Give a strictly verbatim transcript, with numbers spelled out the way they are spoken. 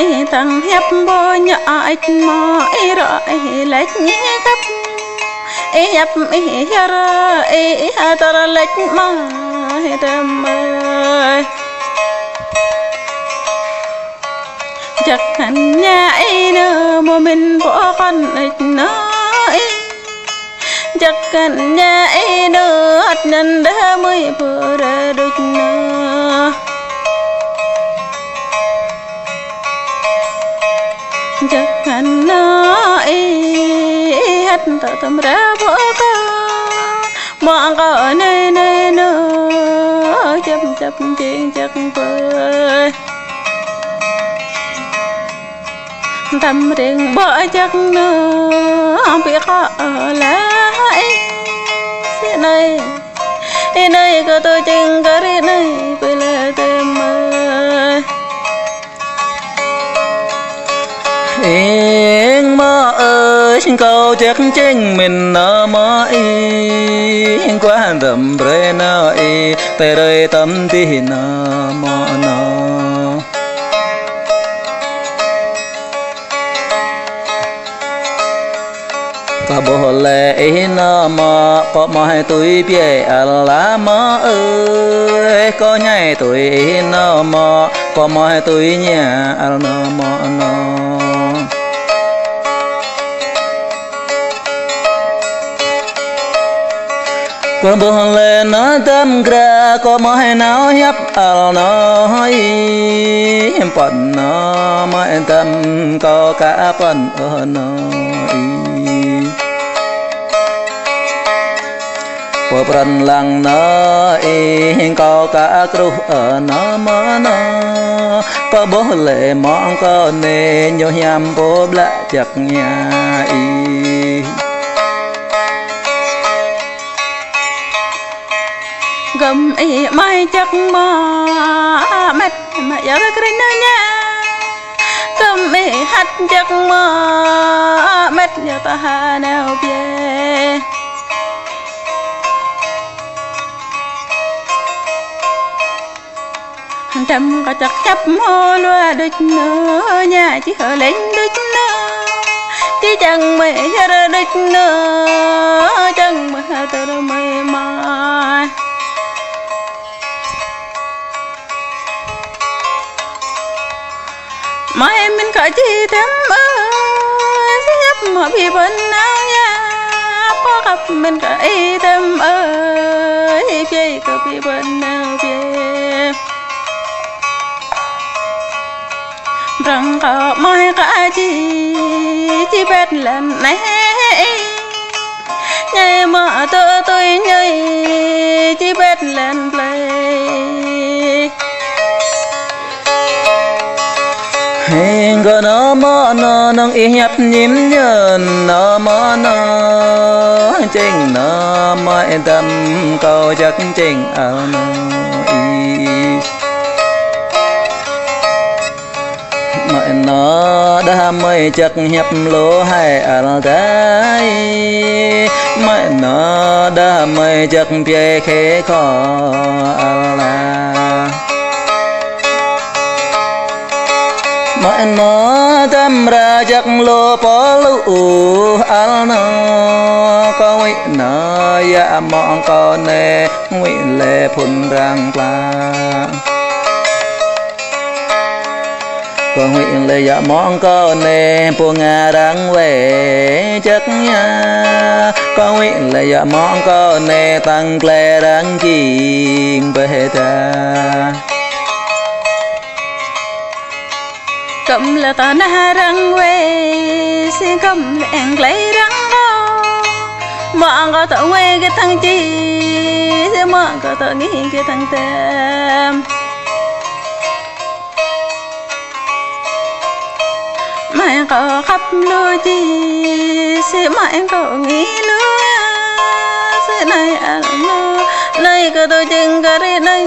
Ih tăng hiăp ƀu ñă ih mă, ih rŏ ih lĕč ih khăp. Ih hiăp ih hiăr, ih hơdơr lĕč mă ih tơmơi. Jăk hăn ñă ih nơ mơ̆ mĭn pô kăn ih nơ ih. Jăk hăn ñă ih nơ hăt anăn đah mơi pơrơ đôč nơ. Jăk hăn nơ ih hăt tơ tơm ră pô kơ. Mă kơ nê nê nơ čăp čăp jing jăk pơ. Tăm ring ƀă jăk nơ, ƀing kâo lăi. Sĭ anai, ih anai kơ tơ čing kơ rĭ anai, ƀing lĕ tơmơi. Ih mă ơi, kâo jăk čing mĭn nơ mă ih, kuah tăm brơi nơ ih, tơrơi tăm tih nơ mă nơ. Kâo ƀuh lĕ ih nơ mă, kâo mơ̆ tui pie al la mă ơi, kâo ñai tui ih nơ mă, kâo mơ̆ tui ña al nơ mă nơ. Kâo ƀuh lĕ nơ tăm gra, kâo mơ̆ nao hiăp al nơ ih, păn nơ mă tăm kâo ka păn ơ nơ ih. Pơpran lăng nơ ih, kâo ka kruh ơ nơ mă nơ, kâo ƀuh lĕ mơ̆ng kâo nê ñu hiam pô ƀlă jăk ñă ih. Gơm ih mă jăk mă met, mă yar krên nơ ñă. Gơm ih hăt jăk mă met, yar ta ha nao pie. Tăm kơ jăk hiăp mơ̆ lua đôč nơ, ñă či hơ lĕn đôč nơ. Či čang mơi hiăr đôč nơ, čang mơi hơdơr mơi mă. Mơi mĭn kơ či tăm ơi, hiăp mă ƀĭ ƀăn nao ñă. Pô khăp mĭn kơ ih tăm ơi, pie kơ ƀĭ ƀăn nao pie. Brăng kơ mơi kơ či, či pet lăn nê. Ñai mă tơ tui ñai, či pet lăn plei. Hing kơ nơ mă nơ nâng ih hiăp ñim ñen nơ mă nơ. Čing nơ mă ih tăm kâo jăk čing al nơ ih. Mơi nơ đah mơi jăk hiăp lu hai al tai. Mơi nơ đah mơi jăk pie khê kho al la. Mơi nơ tăm ra jăk lu pô lu al nơ. Kâo wĭ nơ yă mơ̆ng kâo nê wĭ lĕ phŭn răng pla. Kâo wĭ lĕ yă mơ̆ng kâo nê pô ngă răng wê jăk ñă. Kâo wĭ lĕ yă mơ̆ng kâo nê tăng klê răng jing bê ta. Kơm lĕ ta nă răng wê, sĭ kơm lĕ eng klê răng kâo. Mơ̆ng kâo tơ wê kơ tăng či, sĭ mơ̆ng kâo tơ ngĭ kơ tăng tơm. Mơi kâo khăp lu či, sĭ mơi kâo ngĭ lu, sĭ nai al lu, nai kơ tơ čing kơ rĭ nai.